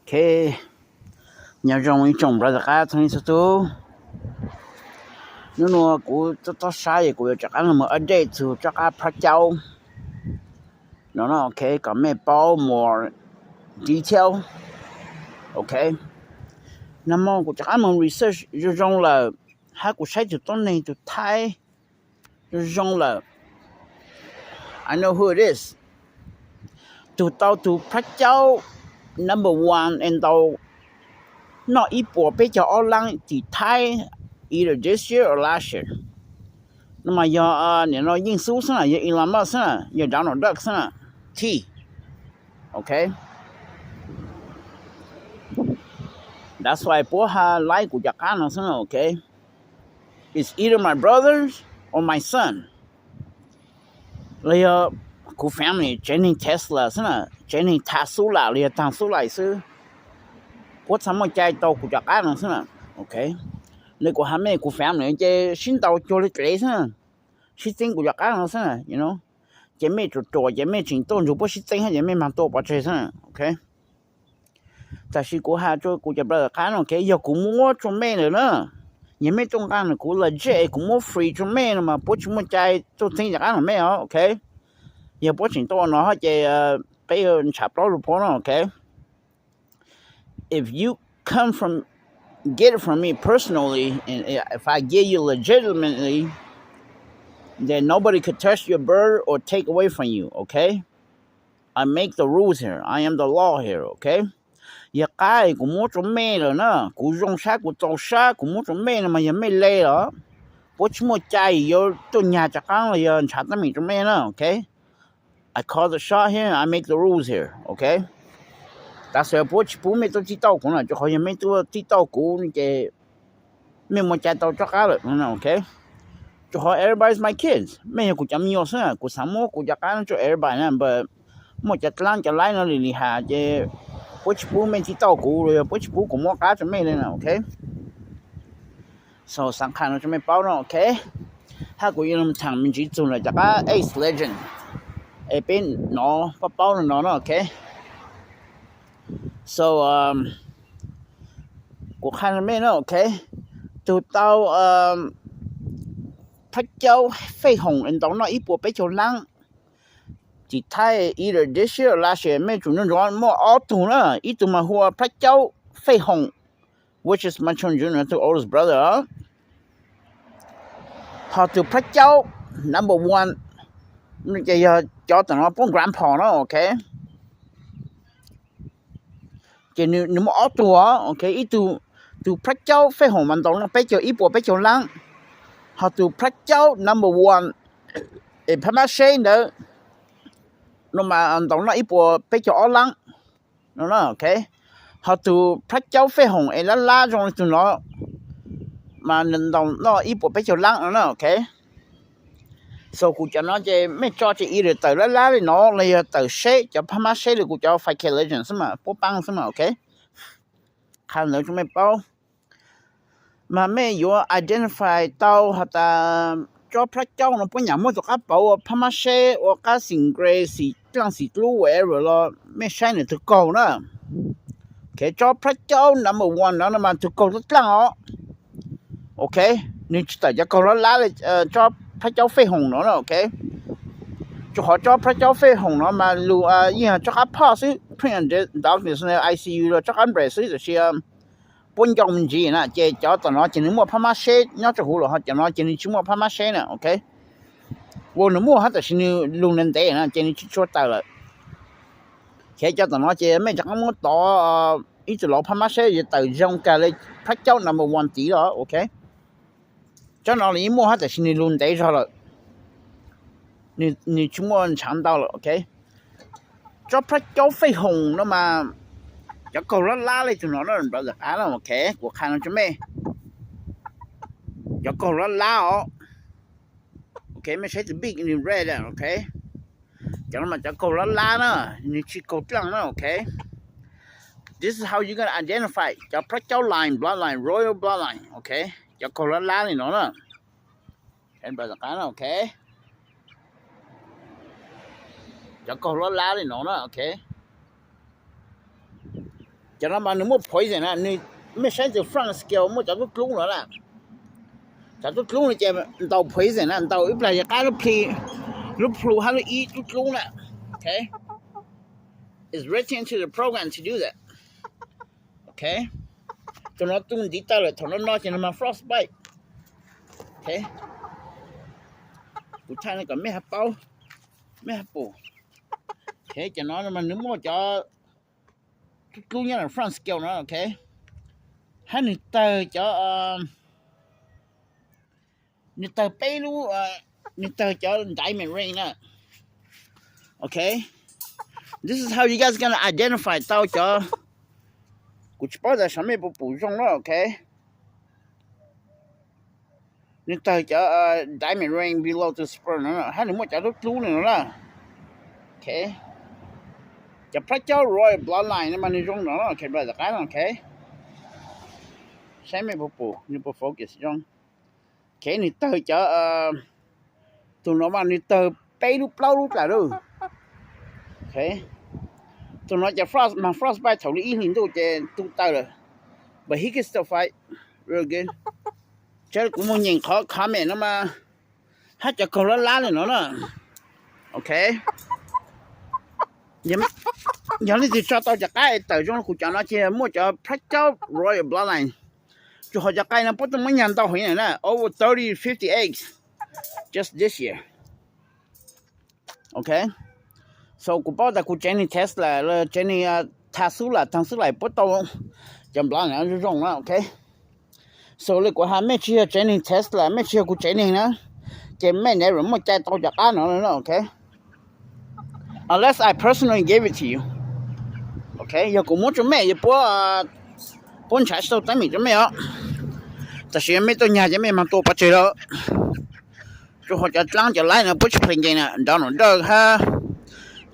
Ok, nyob zoo ib tsoom brother qab txhua leej txhua tus. Hnub no kuv txhob txhob saib es kuv yuav rov qab los mus update txog tsob qab Phrab Caub no, ok, kom mej paub more detail. Ok, nag hmo kuv rov qab mus research zoo zoo lawm, hab kuv saib tug tuab neeg tug Thaib zoo zoo lawm. I know who it is. Tug tau tug Phrab Caub number one es ntau noj ib puas peb caug ob laab tim Thaib, either this year or last year. No mas yog nim no Yeej Xub xwb na, yog Elon Musk xwb na, yog Donald Duck xwb na, T. Ok, that's why puab ha like kuv cov qab no xwb na. Ok, it's either my brothers or my son, los yog kuv family tsev neeg Tesla xwb na, tsev neeg thav xub lam los yog taag xub laim xwb, puab txhaj muaj cai tau kuv cov qab no xwb na. Ok, nws kuv ha mej kuv family ces sib ntaus cuag li kev xwb na, sib txeeb kuv cov qab no xwb na. Ces mej ruam ruam ces mej tseem tuaj nrug puab sib txeeb hab ces mej mag tua pov tseg xwb na. Ok, tam sis kuv has rua kuv cov brother qab no, ok, yog kuv muab rua mej lawm na, yog mej tuaj nqaa kuv legit es kuv muab free rua mej no mas puab tsis muaj cai tuaj txeeb cov qab no mej os. Ok, yog puab tseem tuaj ua no hab ces peb yuav ntshav plaub rua puab no. Ok, if you come from, get it from me personally, and if I give you legitimately, then nobody could touch your bird or take away from you. Ok, I make the rules here, I am the law here. Ok, yog qab kuv muab rua mej lawm na, kuv zoo sab kuv txaus sab kuv muab rua mej no mas yog mej le los, puab tsis muaj cai yuav tuaj nyag cov qab los yog ntshav teeb meem rua mej na. Ok, I call the shot here, I make the rules here. Ok, tav xwm puab tsis pub mej tuaj txij tauj kuv na, rua qhov yog mej tuaj txij tauj kuv ces mej muaj cai tau tsob qab lawm. Ok, rua qhov everybody's my kids, mej yog kuv cov me nyuam xwb na, kuv xav muab kuv cov qab no rua everybody na, but muaj cov dlaab cov laib no li li has ces puab tsis pub mej txij tauj kuv los yog puab tsis pub kuv muab qab rua mej le na. Ok, so xaav qha no rua mej paub no. Ok, hab kuv yuav lug thaam me ntsis txug lawm cov qab Ace Legend es peb nov paub paub no no na. Ok, so kuv qha rua mej na. Ok, tug tau Phrab Caub Fej Hoom es ntau noj ib puas peb caug laab tim Thaib, either this year or last year, mej tsum nco ntsoov muaj ob tug na, ib tug mas hu ua Phrab Caub Fej Hoom, which is my twin junior, tug oldest brother. Ho tug Phrab Caub number one ces yog cov tom no puab grandpa na. Ok, ces nws muaj ob tug. Ok, ib tug, tug Phrab Caub Fej Hoom mas ntau noj peb caug, ib puas peb caug laab, ho tug Phrab Caub number one es phab mab seb ntawd no mas ntau noj ib puas peb caug ob laab no. Ok, ho tug Phrab Caub Fej Hoom es lab lab zoo li tug no mas ntau noj ib puas peb caug laab no na. Ok, so kuv cov no ces mej tso ces either tawm lab lab li no los yog tawm seb cov phab mab seb li kuv cov five K Legend xwb mas puab paab xwb mas. Ok, qha ntawd rua mej paub, mas mej yuav identify tau has tas tsob Phrab Caub no puab nyam muab tug qab pauv ua phab mab seb, ua qab xim nqe, xim dlaaj xim dlub whatever los mej saib nws tug kaug na. Ok, tsob Phrab Caub number one no no mas tug kaug dlaaj dlaaj os. Ok, nws tsis tawm cov kaug lab lab li tsob Phrab Caub Fej Hoom no na. Ok, rua qhov tsob Phrab Caub Fej Hoom no mas lug yeej tsob qab phoj xwb, print and darkness, I C U los tsob qab npres xwb, tab sis puab ncau me ntsis na ces cov tom no ces nws muaj phab mab seb nyob rua huv lawm, ho cov no ces nws tsis muaj phab mab seb na. Ok, ua nws muaj hab tab sis nws lug ntev ntev na ces nws tsis tshua tawm lawm. Ces cov tom no ces mej rov qab muab tov ib tug lau phab mab seb yuav tawm zoo kag li Phrab Caub number one tid los. Ok, tsob no los yeej muaj hab tab sis nws lug ntev zog lawm, nws tsis muaj ntshav ntau lawm. Ok, tsob Phrab Caub Fej Hoom no mas cov kaug lab lab li tug no na, brother qab na. Ok, kuv qha no rua mej, cov kaug lab lab os. Ok, mej saib tug big nws red. Ok, cov no mas cov kaug lab lab na, nws tsis kaug dlaaj na. Ok, this is how you gonna identify cov Phrab Caub line, bloodline, royal bloodline. Ok, cov kaug lab lab li no na. Ok, cov kaug lab lab li no na. Ok, Cov no mas nws muaj poison na, nws, mej saib tus front scale muaj cov tub dlub no na. Cov tub dlub no ces ntaus poison na, ntaus ib plag ces qab lub pli, lub plhu hab lub ib tub dlub na. Okay. It's written into the program to do that. Okay. Tus no tu ntiv taw lawm, thaum no no ces no mas frostbite. Okay. Kuv thaij no kom mej ho paub, mej ho pum. Okay, cov no mas nws muaj cov tub dlub nyob front scale no, okay. Hab nws tawg cov, nws tawg peb lub, nws tawg cov diamond ring na. Okay. This is how you guys gonna identify tau cov, kuv tsis paub tas sav mej puas pum zoo na, okay. Nws tawg cov diamond ring below the spur no, hab nws muaj cov tub dlub no na. Okay. Cov plab caub royal bloodline no mas nws zoo no, okay, brother qab no, okay. Saib mej puas pum, nws puas focus zoo. Okay, nws tawg cov, tus no mas nws tawg peb lub plaub lub dlaim lawm. Okay. Tus no ces frost mas frostbite thaum lub ib hlis ntuj ces tu taw lawm. But he can still fight real good. Tsam kuv moog nyeem qhov comment no mas hab cov kaug lab lab li no na. Okay. Yog leej twg tso tau cov qab es tawm zoo kuv cov no ces muaj cov plab caub royal bloodline. Tsuas hov cov qab no puab tuaj muab nyag ntau heev na, over thirty, fifty eggs just this year. Okay. So kuv paub tas kuv tsev neeg Tesla, tsev neeg thav xub lam thav xub lam puab tau cov bloodline zoo zoo na, okay. So le kuv has mej tsis yog tsev neeg Tesla, mej tsis yog kuv tsev neeg na, ces mej never muaj cai tau cov qab no, okay. Unless I personally gave it to you. Okay, yog kuv muab rua mej, puab, puab nrhav tau teeb meem rua mej os. Tab sis yog mej tuaj nyag ces mej mag tua pov tseg lawm. Rua qhov cov dlaab cov laib no puab tsis play game na, Donald Duck hab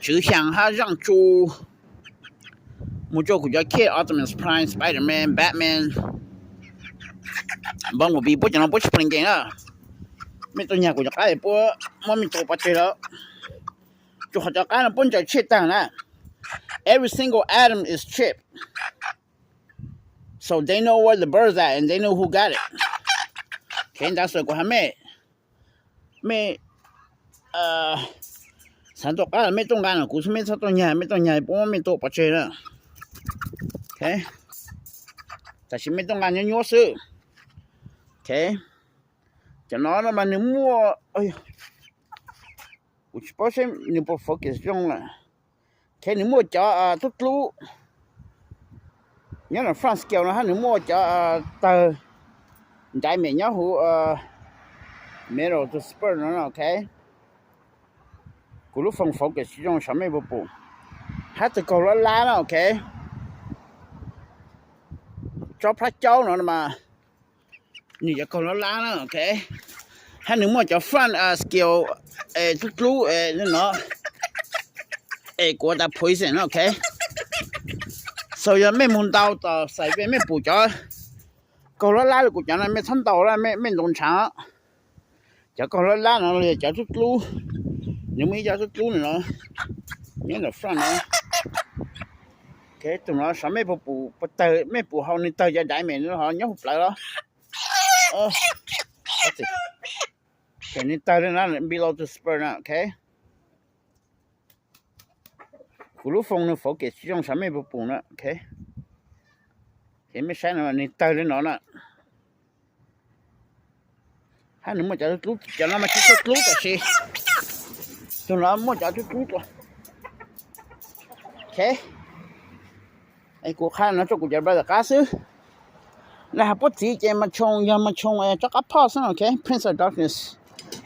Tswv Xyaa hab Zaaj Tsu, mus rua kuv cov kid Optimus Prime, Spider-Man, Batman, Bumblebee, puab cov no puab tsis play game na. Mej tuaj nyag kuv cov qab puab muab mej tua pov tseg lawm. Rua qhov cov qab no puab ntsaws chip taag na. Every single item is chip. So they know where the bird is at and they know who got it. Okay, that's why kuv has mej, mej xaav tua qab mej tuaj nqaa no kuv xwb, mej txhob tuaj nyag, mej tuaj nyag puab muab mej tua pov tseg na. Okay. Tab sis mej tuaj nqaa nyuab nyuab xwb. Okay. Cov no no mas nws muaj, kuv tsis paub seb nws puas focus zoo lawm. Okay, nws muaj cov tub dlub nyob front scale no hab nws muaj cov tawg nraiv mem nyob huv middle to spur no, okay. Kuv lub phone focus tsis zoo, saib mej puas pum. Hab tug kaug lab lab na, okay. Tsob plab caub no mas nws cov kaug lab lab na, okay. Hab nws muaj cov front scale tub dlub no, es kuv tas poison na, okay. So yog mej moog ntaus tom xais peg mej pum cov kaug lab lab li kuv cov no mej txhob ntaus, mej ntaus ntshaav. Cov kaug lab lab no yog cov tub dlub, nws muaj ib cov tub dlub no nyob front no. Okay, tug no saib mej puas pum, puas tawg, mej pum hau nws tawg cov diamond no ho nyob huv plawv los. Nws tawg li no, below the spur na, okay. Kuv lub phone nws focus tsis zoo, saib mej puas pum na, okay. Ces mej saib no nws tawg li no na. Hab nws muaj cov tub dlub, cov no mas tsis tshua dlub tab sis tug no muaj cov tub dlub. Okay. Kuv qha no rua kuv cov brother qab xwb. Lawv has puab txiv ces mas tshoo, yog mas tshoo tsob qab phoj xwb, okay, Prince of Darkness,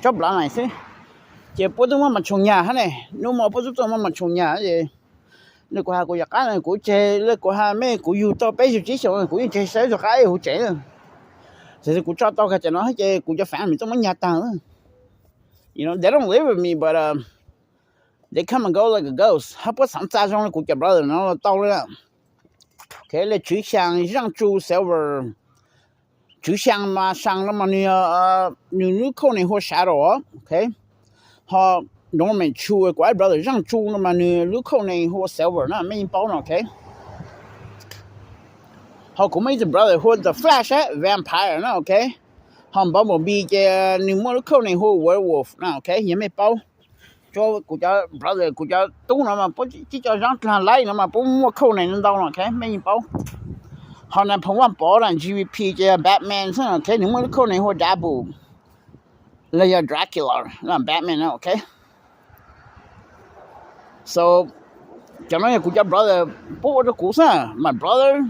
tsob bloodline xwb. Ces puab twb muab mas tshoo nyag hab ne, nub mo puab twb tuaj muab mas tshoo nyag. Le kuv has kuv cov qab no kuv tseg, le kuv has mej kuv yug tau peb yug tsib xyoos kuv yeej tseg saib tug qab huv tsev. Txawm kuv tso tau kag cov no ces kuv cov family tuaj muab nyag taag. You know, they don't live with me, but they come and go like a ghost. Hab puab xaav txag zoo li kuv cov brother no los tau li. Okay, le Tswv Xyaa, Zaaj Tsu, Silver. Tswv Xyaa mas Xyaa no mas nws, nws lub code name hu ua Shadow, okay. Ho Norman Chu, kuv ib brother Zaaj Tsu no mas nws lub code name hu ua Silver na, mej yeej paub no, okay. Ho kuv muaj ib tug brother hu ua The Flash, Vampire na, ok. Ho Bumblebee ces nws muaj lub code name hu ua Werewolf na, ok, yog mej paub. Kuv cov brother, kuv cov tub no mas puab tib co zaub dlag laib no mas puab muaj code name ntau no, ok, mej yeej paub. Ho na Phoom Vaj Pov na, G V P ces Batman xwb, ok, nws muaj lub code name hu ua Dabu, los yog Dracula, Batman na, ok. So cov no yog kuv cov brother puab ua rau kuv xwb, my brother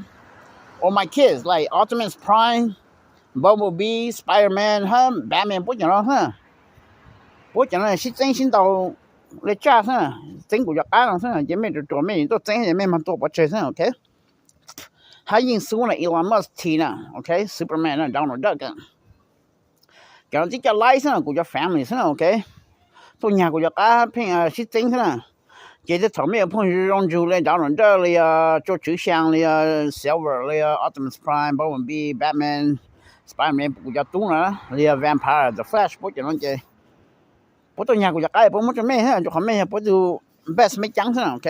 or my kids, like Optimus Prime, Bumblebee, Spider-Man, hab Batman, puab cov no xwb. Puab cov no sib txeeb sib ntaus li tsaj xwb, txeeb kuv cov qab no xwb, ces mej ruam ruam mej yeej tuaj txeeb ces mej mag tua pov tseg xwb, ok. Hab yeej xub na Elon Musk thiab na, ok, Superman na, Donald Duck. Cov no tib co laib xwb na, kuv cov family xwb na, ok. Tuaj nyag kuv cov qab pheej sib txeeb xwb na. Ces tej thaum mej yuav phooj ywg zoo ntsug li Donald Duck los yog Tsua Tswv Xyaa los yog Silver los yog Optimus Prime, Bumblebee, Batman, Spider-Man, kuv cov tub no, los yog Vampire, The Flash, puab cov no ces puab tuaj nyag kuv cov qab puab muab rau mej, rau qhov mej yog puab tug best mej caab xwb na, ok.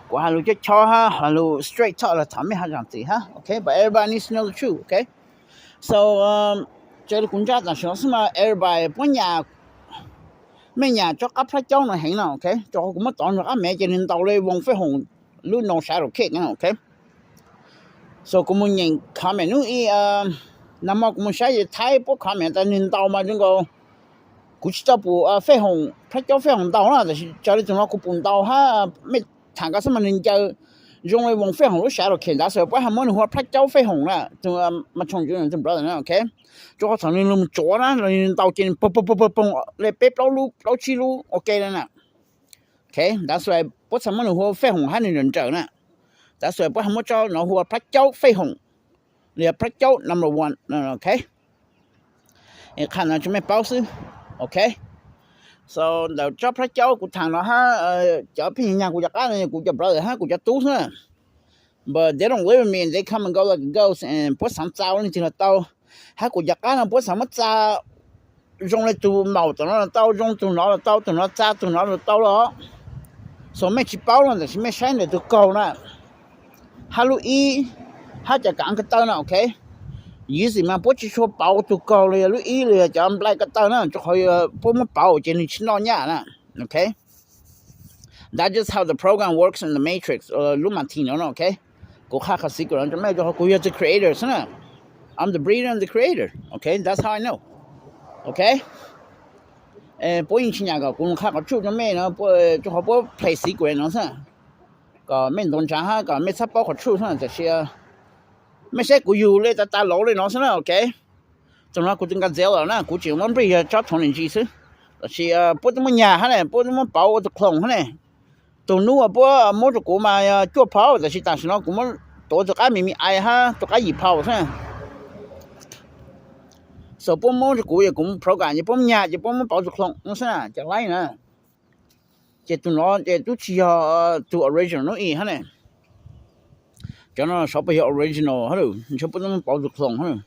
Kuv has lug chob chob hab has lug straight talk los thaum mej ho zaam txim hab, ok, but everybody needs to know the truth, ok. So raws li kuv ntsab tam sim no xwb mas everybody puab nyam, mej nyam tsob qab plab caub no heev no, ok, rau qhov kuv muab tov nrug qab mev ces nwg ntaus li Voos Fej Hoom lub No Shadow Kick na, ok. So kuv mus nyeem comment nub i, nag mo kuv mus saib ces Thaib puab comment tas nwg ntaus mas zoo nkaus, kuv tsis tau pum Fej Hoom, plab caub Fej Hoom ntaus na, tab sis raws li tug no kuv pum ntaus hab mej tham ko xwb mas nwg ncaws zoo li Voos Fej Hoom lub Shadow Kick ntawd, so puab has muab nwg hu ua plab caub Fej Hoom na, tug mas tshooj ntsuv tug brother na, ok. Rau qhov thaum nwg lug tsuav na los nwg ntaus ces nwg poog poog poog poog li peb plaub lub plaub tsib lub ua ke le na. Ok, that's why puab txhaj muab nwg hu ua Fej Hoom hab nwg nrawm nrawm na. That's why puab has muab tsob no hu ua plab caub Fej Hoom, los yog plab caub number one, ok. Qha no rau mej paub xwb, ok. So ntawm tsob plab caub kuv tham no hab cov pheej nyag kuv cov qab no yog kuv cov brother hab kuv cov tub xwb na. But they don't live with me and they come and go like a ghost, and puab xaav txav ua leej twg los tau. Hab kuv cov qab no puab xaav muab txav zoo li tug maum tom no los tau, zoo tug no los tau, tug no txav tug no los tau los. So mej tsis paub no tab sis mej saib ntawm tug kaug na, hab lub ib, hab cov kaav ko taw na, ok. Ib txhis mas puab tsis tshua pauv tug kaug los yog lub ib los yog cov nplai ko taw na, rau qhov puab muab pauv ces nwg tsis noj nyaj na, ok. That's just how the program works in the Matrix, lub Matrix no, ok. Kuv qha qhov secret no rau mej rau qhov kuv yog the creator xwb na. I'm the breeder and the creator, ok, that's how I know, ok. Puab yeej tsis nyam kom kuv qha qhov tshuaj rau mej no, rau qhov puab play secret no xwb, kom mej ntaus ntshaav hab kom mej txhob paub qhov tshuaj xwb na, tab sis mej saib kuv yug le tas tas laus le no xwb na, ok. Tug no kuv tus Godzilla na, kuv tseem muab breed yog tsob Tony G xwb, tab sis puab twb muab nyag hab na, puab twb muab pauv ua tug clone hab ne. Tug nub uas puab muab rau kuv mas cuaj phaub, tab sis tam sim no kuv muab tuav tug qab me me ais hab tug qab yim phaub xwb. So puab muab rau kuv yog kuv program ces puab muab nyag ces puab muab pauv tug clone no xwb na, cov laib na. Ces tug no ces tub tsis yog tug original nub i hab ne. Cov no sav puas yog original hab lawm, ntshe puab twb muab pauv tug clone hab lawm.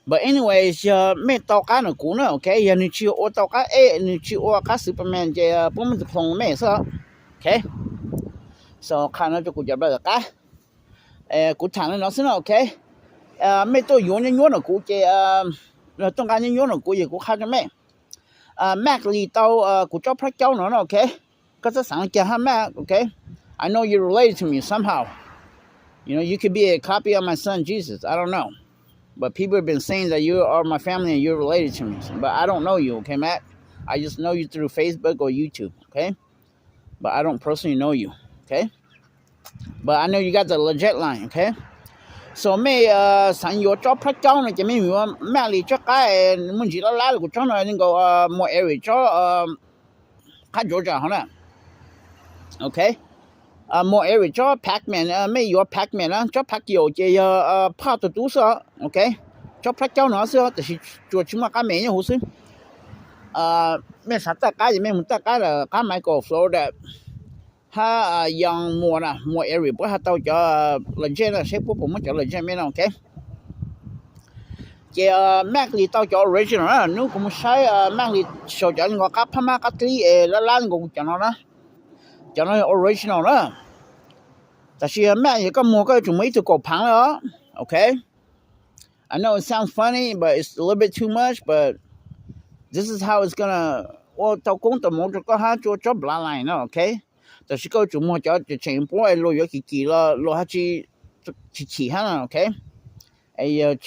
But anyways, yog mej tau qab no kuv na, ok, yog nwg tsis ua tau qab ej, nwg tsis ua qab Superman ces puab muab tug clone mej xwb, ok. So qha no rau kuv cov brother qab, kuv tham li no xwb na, ok. Mej tuaj yuav nyuab nyuab no kuv ces, tuaj nqa nyuab nyuab no kuv ces kuv qha rau mej. Max li tau kuv tsob plab caub no na, ok. Koj txhob xaav kiag hab Max, ok. I know you're related to me somehow. You know, you could be a copy of my son Jesus. I don't know. But people have been saying that you are my family and you're related to me. But I don't know you, okay, Max? I just know you through Facebook or YouTube, okay? But I don't personally know you, okay? But I know you got the legit line, okay? So mej xaav yuav tsob plab caub no ces mej mus yuav Max li tsob qab muaj ntsis lab lab li kuv tsob no, nkaus Mo Eric tsob qab Georgia hov na, ok. Mo Eric tsob Pac-Man, mej yuav Pac-Man na, tsob Pacquiao ces yog phaj tug tub xwb, ok. Tsob plab caub no xwb, tab sis tsuas tsis muaj qab me nyob huv xwb. Mej xav taij qab ces mej mus taij qab lawm, qab Michael Florida hab Young Mo na, Mo Eric puab has tau cov legend na, saib puab puas muab cov legend mej no, ok. Ces Max li tau cov original na, nub kuv mus saib Max li sau cov nkaus qab phab mab qab dlib es lab lab nkaus cov no na. Cov no yog original na. Tab sis yog Mac yog koj muag koj yuav tsum muag ib tug kaum phav lawm os. Okay, I know it sounds funny, but it's a little bit too much, but this is how it's gonna, ua tau koob tau hmoov rau koj hab ua tsob bloodline no, okay. Tab sis koj yuav tsum muag cov tseem puab luag yuav kim kim los luag hab tsis chim chim hab no, okay. Ib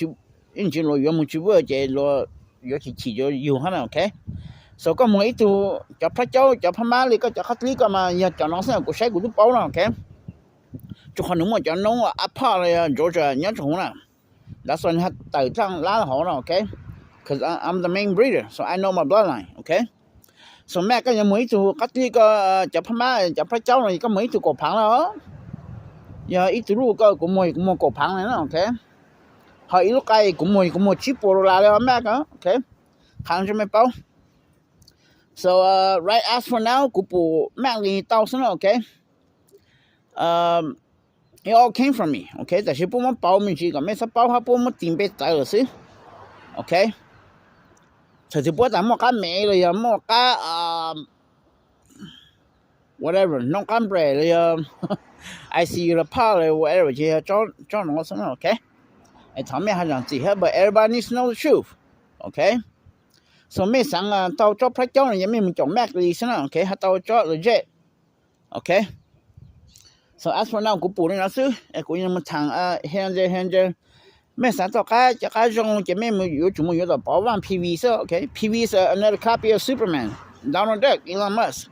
ntsis luag yuav mus tsis vwj ces luag yuav chim chim yuav yug hab no, okay. So koj muag ib tug, cov plab caub cov phab mab li koj cov qab dlib koj mas yog cov no xwb kuv saib kuv twb paub no, okay. Rua qhov nws muaj cov noob Apot los yog Georgia nyob rua huv na. That's why nws tawm dlaaj lab hauv no, okay. Cause I'm the main breeder, so I know my bloodline, okay. So Mac koj yuav muag ib tug qab dlib koj cov phab mab cov plab caub no koj muag ib tug kaum phav lawm. Yog ib tug luj koj kuv muag kuv muag kaum phav na, okay. Ho ib lub qai kuv muag kuv muag tsib puas dollar li Mac, okay. Qha rua mej paub. So right as for now kuv pum Mac li tau xwb no, okay. It all came from me, okay. Tab sis puab muab pauv me ntsis kom mej txhob paub hab puab muab tis npe tawv lawm xwb, okay. Thaum twg puab tas muaj qab mev los yog muaj qab whatever, noob qab npres los yog I C U los phaj los whatever ces yog tsob no xwb, okay. Es thov mej ho zam txim hab, but everybody needs to know the truth, okay. So mej xaav tau tsob plab caub no ces mej mus caum Mac li xwb na, okay, ho tau tsob legit, okay. So as for now kuv pum li no xwb es kuv yuav mus thaam he ntse he ntse. Mej xaav tau qab cov qab zoo ces mej yuav tsum mus yuav tom Pov Vaj P V xwb, okay. P V is another copy of Superman, Donald Duck, Elon Musk,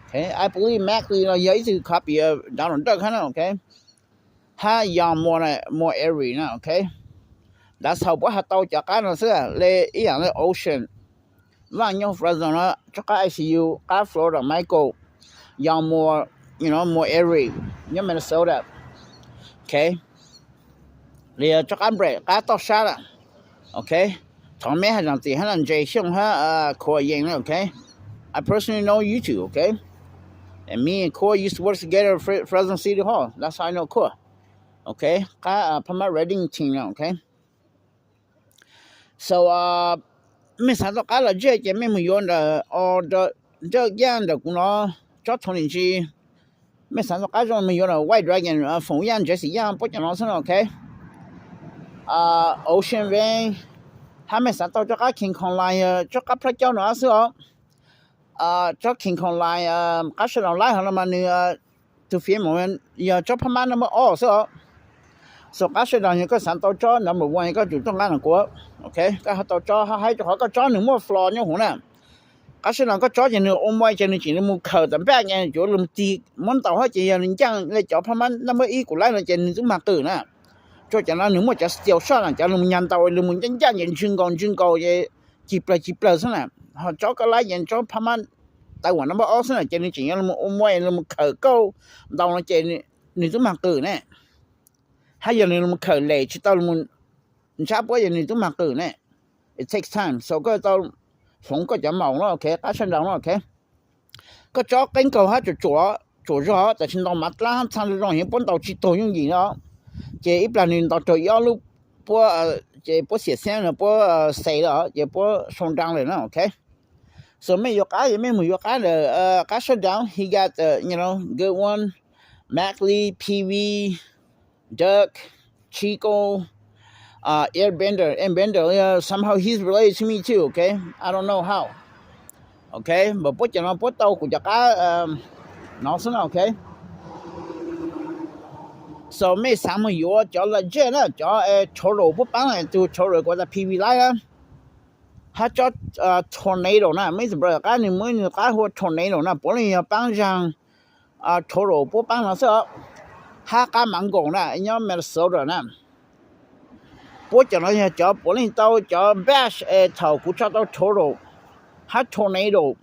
okay. I believe Mac li no yog ib tug copy of Donald Duck hab na, okay. Hab yog more every na, okay. That's how puab ho tau cov qab no xwb le ib yaam le Ocean, Vaj nyob Fresno na, tsob qab I C U, qab Florida Michael, yog more, you know, more every nyob Minnesota, okay. Li tsob qab npres qab toj sab lawm, okay. Thov mej ho zam txim hab na, Ntse Xyooj hab Kua Yees na, okay. I personally know you two, okay. And me and Kua used to work together at Fresno City Hall, that's how I know Kua, okay. Qab phab mab Reddington na, okay. So mej xaav tau qab los zej ces mej mus yuav ntawm, ntawm yaj ntawm kuv no, tsob thov nim ntsis. Mej xaav tau qab zoo mus yuav ntawm White Dragon, Foom Yaj, Jesse Yaj, puab cov no xwb no, okay. Ocean Veng, hab mej xaav tau tsob qab King Kong Line, tsob qab plab caub no xwb os. Tsob King Kong Line, qab sawv daws laib hov no mas nws tus fiv mus yog tsob phab mab number ob xwb os. So qab sawv daws yog koj xaav tau tsob number one koj tsum tuaj nqaj no kuv, okay. Koj ho tau tsob hab haib rua qhov koj tsob nws muaj flaw nyob huv na. Qab sawv daws koj tsob ces nws ua muaj ces nws tseem mus khawm tom npaj ces cuav lug tig muab ntaus hab ces yog nws ncaaj le cov phab mab number ib kuv laib no ces nws tub mag qwm na. Rua cov no nws muaj cov steel shot na, cov lug nyag ntaus lug mus ncaaj ncaaj ces ntswg nkaus ntswg nkaus ces cig plawg cig plawg xwb na. Ho tsob koj laib ces tsob phab mab tawv uas number ob xwb na ces nws tseem yuav lug ua muaj lug mus khawm kauj ntaus no ces nws tub mag qwm ne. Hab yog nws lug mus khawm lem tsis tau lug mus ntsab puab ces nws tub mag qwm ne. It takes time, so koj tau hloov koj cov maum no, okay, qab sawv daws no, okay. Koj tsob qeeb kaug hab tsuam tsuam zog tab sis ntaus mav dlaab txhaj zoo zoo heev puab ntaus tsis tuag yooj yim no. Ces ib plag nws ntaus raug ib ob lub puab, ces puab xiam xeeb no puab xes lawm ces puab sau nraa lawm na, okay. So mej yuav qab ces mej mus yuav qab ntawm qab sawv daws, he got the, you know, good one, Mackley, P V, Duck, Chico, Airbender, Airbender, somehow he's related to me too, okay. I don't know how, okay, but puab cov no puab tau kuv cov qab no xwb na, okay. So mej xaav mus yuav cov legit na, cov total puab paab na, tus total kuv tas P V laib na, hab tsob tornado na, mej ib tug bro qab nws muaj ib nws qab hu ua tornado na, puav leej yog paab zaag total puab paab no xwb os. Hab qab mav nkaum na nyob Minnesota na, puab cov no yog cov puav leej tau cov batch es thaum kuv tso tau total hab tornado,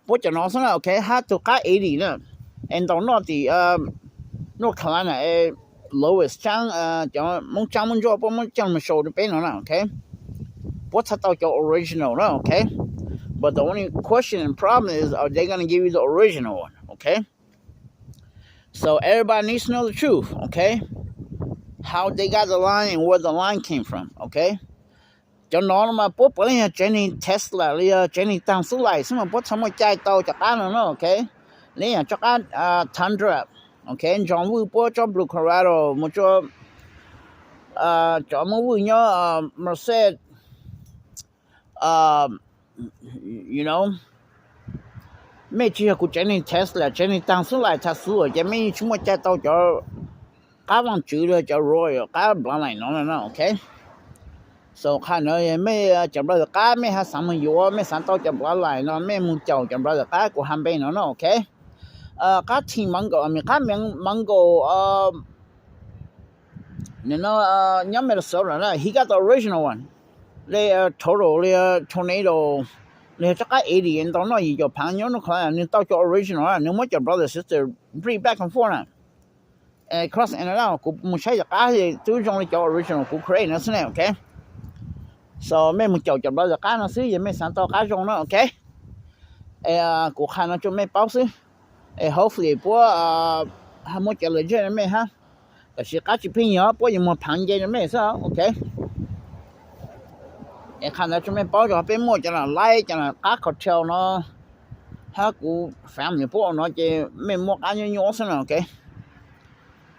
puab cov no xwb na, okay. Hab tug qab eighty na, es ntaus noj tim North Carolina es Lois tsaab, cov Moob Tsaab Moob Ntsuab puab muab coj mus show rau peb no na, okay. Puab txhaj tau cov original na, okay. But the only question and problem is, are they gonna give you the original one, okay? So everybody needs to know the truth, okay? How they got the line and where the line came from, okay? Cov no mas puab puav leej yog tsev neeg Tesla los yog tsev neeg taag xub lais xwb mas puab txhaj muaj cai tau cov qab no na, okay? Le yaam tsob qab Tundra, Ok, John Vwj puab tsob Blue Colorado mus tsuas cov Moob Vwj nyob Merced, you know, mej tsis yog kuv tsev neeg Tesla, tsev neeg taag xub lais thav xub ces mej yeej tsis muaj cai tau cov qab vaaj tswv li cov Royal qab bloodline no no, ok. So qha no mej cov brother qab mej ha xaav moog yuav, mej xaav tau cov bloodline no mej moog caum cov brother qab kuv ha npe no no, ok. Qab Team Mango, qab Mango no nyob Minnesota na, he got the original one. Li Total, li Tornado, li tsob qab eighty ntau noj yim caum phaav nyob nub qhov nwg tau cov original, nwg muab cov brother sister breed back and forth na. Cross and around, kuv mus saib cov qab twb zoo li cov original kuv create no xwb ne, ok. So mej mus caum cov brother qab no xwb yog mej xaav tau qab zoo na, ok. Kuv qha no tsua mej paub xwb. Hopefully puab ha muab cov legit rua mej hab. Tab sis qab tsis pheej yog puab yuav muag phaav nce rua mej xwb, ok. Es qha ntawd tsua mej paub, peb muaj cov laiv, cov qab cartel no, hab kuv family puab ua no ces mej muaj qab nyuaj nyuaj xwb no, ok.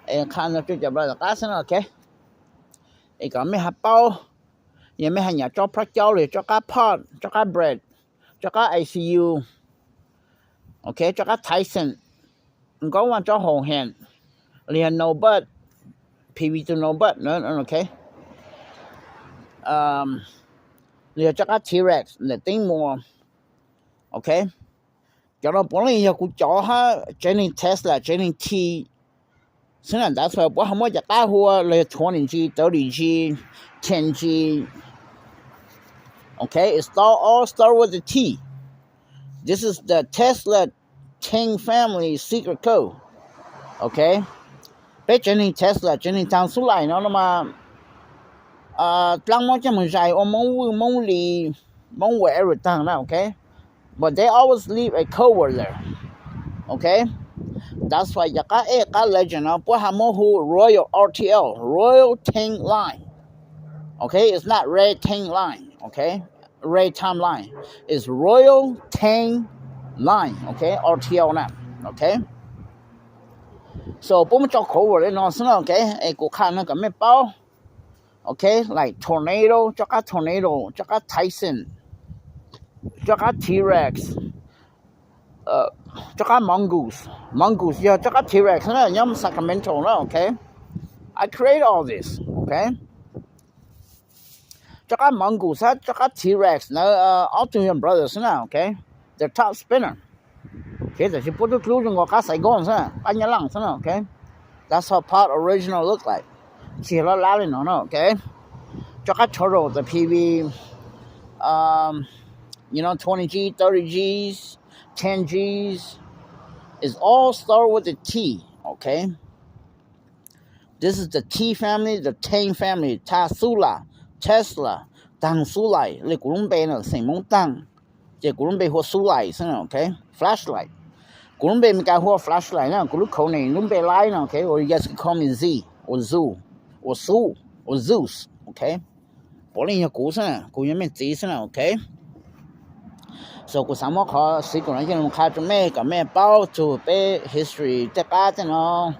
Es qha ntawd tsua cov brother qab xwb no, ok. Es kom mej ha paub, yog mej ha nyam tsob phab caub li tsob qab pot, tsob qab bread, tsob qab I C U, ok, tsob qab Tyson, nkauj vaaj tsob hau hen, li yog no bud, P V to no bud, ok. Li yog tsob qab T-Rex ntawm teeb muas, ok. Cov no puav leej yog kuv cov hab tsev neeg Tesla, tsev neeg T xwb na. That's why puab ha muab cov qab hu ua li twenty G, thirty G, ten G. Ok, it start, all start with a T. This is the Tesla Tang family secret code. Ok, peb tsev neeg Tesla, tsev neeg Tang xub lais no no mas dlaab muab coj moog zais ua Moob Vwj, Moob Lis, Moob whatever taag na, ok. But they always leave a code word there. Ok, that's why cov qab ej qab legend no puab ha muab hu Royal R T L, Royal Tang Line. Ok, it's not Red Tang Line. Ok, Red Time Line, it's Royal Tang Line. Ok, R T L na. Ok, so puab muab tso code word li no xwb na, ok. Es kuv qha no kom mej paub. Ok, like tornado, tsob qab tornado, tsob qab Tyson, tsob qab T-Rex, tsob qab mongoose, mongoose yog tsob qab T-Rex na, nyob Sacramento na, ok. I create all this, ok. Tsob qab mongoose hab tsob qab T-Rex ntawd ob tug yog brothers na, ok. The top spinner. Ok, tab sis puab tub dlub zoo nkaus qab Saigon xwb, qab Nyab Laj xwb na, ok. That's how pot original look like. Tsis yog lab lab li no na, ok. Tsob qab turtle, the P V, you know, twenty G, thirty Gs, ten Gs, it's all start with a T, ok. This is the T family, the Tang family, Tha Xub Las, Tesla, Taag Xub Lais, li kuv lub npe na, xeem Moob Taag, ces kuv lub npe hu ua Xub Lais xwb, ok, flashlight. Kuv lub npe Meskas hu ua flashlight na, kuv lub code name, lub npe laib no, ok, or you guys can call me Z, or Zoo, or Xub, or Zeus, ok. Puav leej yog kuv xwb na, kuv yog mej txiv xwb na, ok. So kuv xav muab qhov xwm kuv no coj los qha rua mej kom mej paub txug peb history tej qab tej no.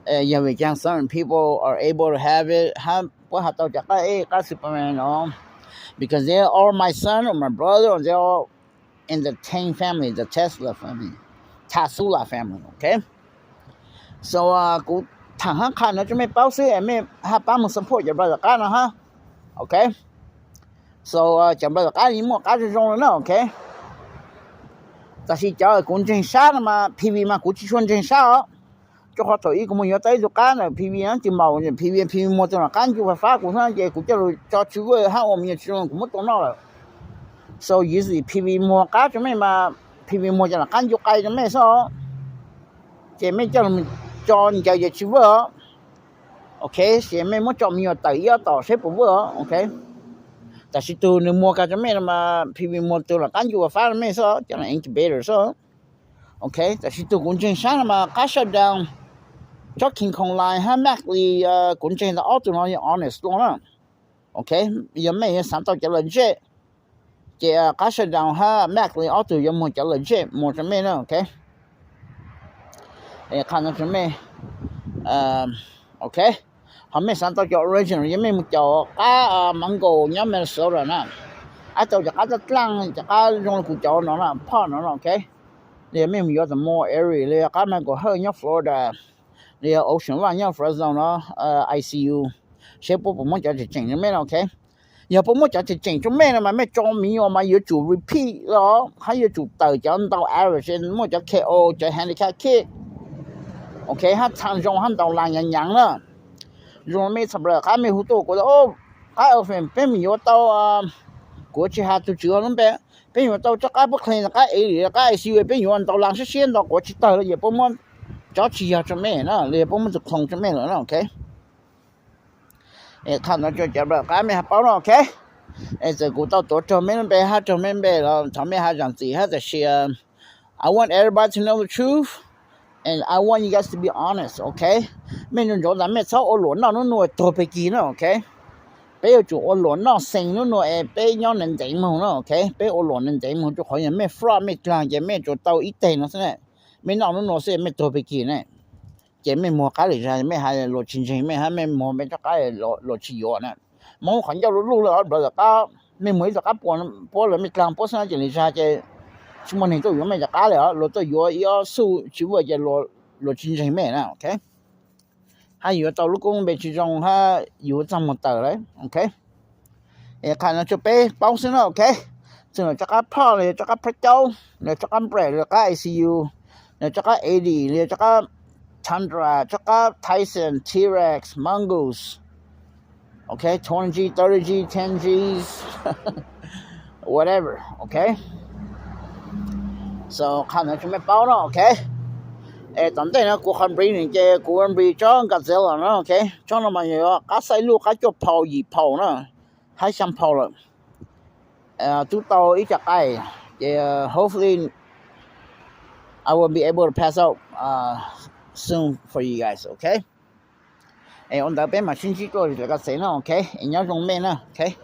Yog vim caag certain people are able to have it, hab puab has tau cov qab ej qab Superman no, because they are my son or my brother, or they are in the Tang family, the Tesla family, Tha Xub Las family, ok. So kuv thaam hab qha no rua mej paub xwb es mej hab pab moog support cov brother qab no hab, ok. So cov brother qab yeej muaj qab zoo zoo le na, ok. Tab sis cov kuv ntseeg sab no mas P V mas kuv tsis tshua ntseeg sab os. Rua qhov thaum ub kuv moog yuav tau ib tug qab ntawm P V na, tsis npaum P V, P V muag tug lam qab ncu fab fab kuv xwb ces kuv coj lug tso tsis vwj hab ua me nyuam tsis zoo kuv muab tua noj lawm. So usually P V muag qab rua mej mas P V muag cov lam qab ncu qai rua mej xwb os. Ces mej coj lug tso ncaws ces tsis vwj os, ok. Ces mej muab tso me nyuam tawm ib ob tom saib puas vwj os, ok. Tab sis tug nws muag kag rua mej no mas P V muag tug lam qab ncu fab rua mej xwb, cov lam incubator xwb, ok. Tab sis tug kuv ntseeg sab no mas qab shutdown, tsob King Kong Line hab Mac Lee, kuv ntseeg ntawm ob tug no yog honest dlua na, ok. Yog mej yuav xaav tau cov legit, ces qab shutdown hab Mac Lee ob tug yuav muag cov legit muag rua mej na, ok. Qha no rau mej, ok, ho mej xav tau cov original yog mej mus caum qab Mango nyob Minnesota na, ab tau cov qab dlaaj dlaaj, cov qab zoo li kuv caum no na, phoj no na, ok. Los yog mej mus yuav tau Moore Early, los yog qab Mango Hawj nyob Florida, los yog Ocean Vaj nyob Fresno no, I C U, seb puab puas muab cov tseem tseem rau mej no, ok. Yog puab muab cov tseem tseem rau mej no mas mej tso me nyuam mas yuav tsum repeat los hab yuav tsum tawm cov ntau average, muaj cov K O, cov handicap kick, ok, hab txhaa zoo hab ntaus las nyaav nyaav na. Zoo mej txhaj plaws qab mej hu tuaj kuv, qab Elfin peb mus yuav tau, kuv tsis has tug tswv lub npe, peb yuav tau tsob qab puab clean, qab Early, qab I C U, peb yuav ntaus las siab siab ntaus quav tsis tawg los ces puab muab tsob tsis yog rau mej na, los yog puab muab tug clone rau mej lawm na, ok. Qha no rau cov plaws qab mej has paub no, ok. Es txawm kuv tau tuav raug mej lub npe hab raug mej lub npe los thov mej has zaam txim hab, tab sis I want everybody to know the truth, and I want you guys to be honest, ok. Mej nco ntsoov tas mej txhob ua luam noj nub nua tuag peg kig na, ok. Peb yuav tsum ua luam noj xees nub nua es peb nyob ntev ntev moog na, ok. Peb ua luam ntev ntev moog rua qhov yog mej fraud mej dlaag ces mej tsuas tau ib teg no xwb na. Mej noj nub nua xwb mej tuag peg kig na. Ces mej muag qab lwm zag mej has luam tsis ntseeg, mej hab mej muag mej tsob qab luam tsis yuav na. Moog qhov ncauj luj luj le os, qab mej muag ib tug qab puab lawv mej dlaag puab xwb no ces lwm zag ces tsis muaj neeg tuaj yuav mej cov qab le os, luag tuaj yuav ib ob xuj tsis vuaj ces luag tsis ntseeg mej na, ok. Hab yuav tau lub koob npe tsi zoo hab yug txaj muag tawm lawm, ok. Es qha no rua peb paub xwb na, ok. Txug lawm rov qab phoj, los yog rov qab phoj caub, los yog rov qab break, los yog qab I C U, los yog rov qab A D, los yog rov qab Tundra, rov qab Tyson, T-Rex, Mongoose, ok, twenty G, thirty G, ten Gs, whatever, ok. So qha no rua mej paub no, ok. Es tom ntej no kuv qhov breeding ces kuv breed tsob Godzilla no, ok. Tsob no mas yog qab xaij luj qab cuaj phaus yim phaus na, hab xyaa phaus lawm. Tub tau ib co qaij, ces hopefully I will be able to pass out soon for you guys, ok. Es ua ntawd peb mam sib ntsib dlua lawm tom tsev no, ok. Es nyob zoo mej na, ok.